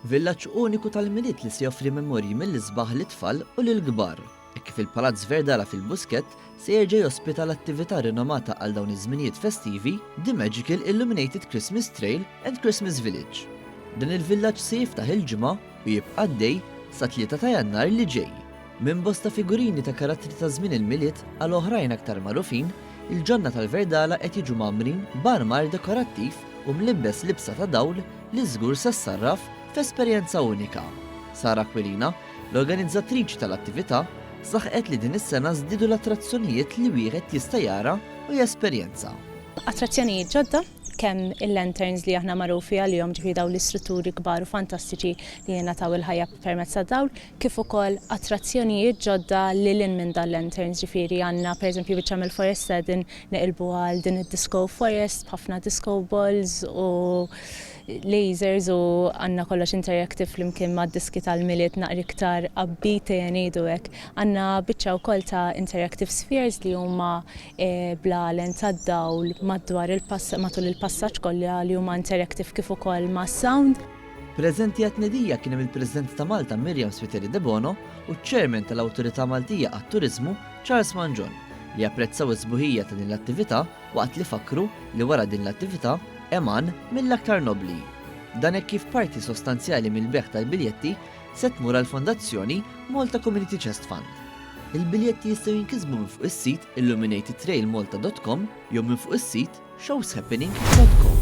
Villaġġ uniku tal-Milied li se joffri memorji mill-isbaħ lit-tfal u lill-kbar, hekk kif il-Palazz Verdala fil-Buskett se jerġa' jospita l-attività rinomata għal dawn iż-żminijiet festivi, The Magical Illuminated Christmas Trail and Christmas Village. Dan il-villaġġ se jiftaħ il-Ġimgħa u jibqa' għaddej sat-Tlieta ta' Jannar li ġej. Minn bosta figurini ta' karattri ta' żmien il-Milied għal oħrajn aktar magħrufin, il-ġonna tal-Verdala qed jiġu mgħammrin b'armar dekorattiv u mlibbes libsa ta' dawl li żgur se ssarraf f'esperjenza unika. Sara Aquilina, l-organizzatriċi tal-attività, saħqet li din is-sena żdiedu l-attrazzjonijiet li wieħed jista' jara u jesperjenza. Attrazzjonijiet ġodda, kemm il-lanterns li aħna magħrufi għalihom, ġifieri dawn l-istrutturi kbar u fantastiċi li jingħataw il-ħajja permezz tad-dawl, kif ukoll attrazzjonijiet ġodda lil hinn minn dan lanterns, ġifieri għandna pereżempju biċċa mill-foresta qegħdin neqilbuha għal din id-disco forest b'ħafna disco balls u lasers u għandna kollox interactive flimkien mad-diski tal-Milied naqra iktar upbeat ejja ngħidu hekk. Għandna biċċa wkoll ta' interactive spheres li huma blalen tad-dawl madwar il-pass matul il-passaġġ kollha li huma interactive kif ukoll ma' sound. Preżenti għat-tnedija kien hemm il-President ta' Malta Myriam Spiteri Debono u ċ-Chairman tal-Awtorità Maltija għat-Turiżmu Charles Mangion li apprezzaw is-sbuħija ta' din l-attività waqt li fakkru li wara din l-attività hemm għan mill-aktar nobbli. Dan hekk kif parti sostanzjali mill-bejgħ tal-biljetti se tmur għall-Fondazzjoni Malta Community Chest Fund. Il-biljetti jistgħu jinkisbu minn fuq is-sit illuminatedtrailmalta.com jew minn fuq is-sit showshappening.com.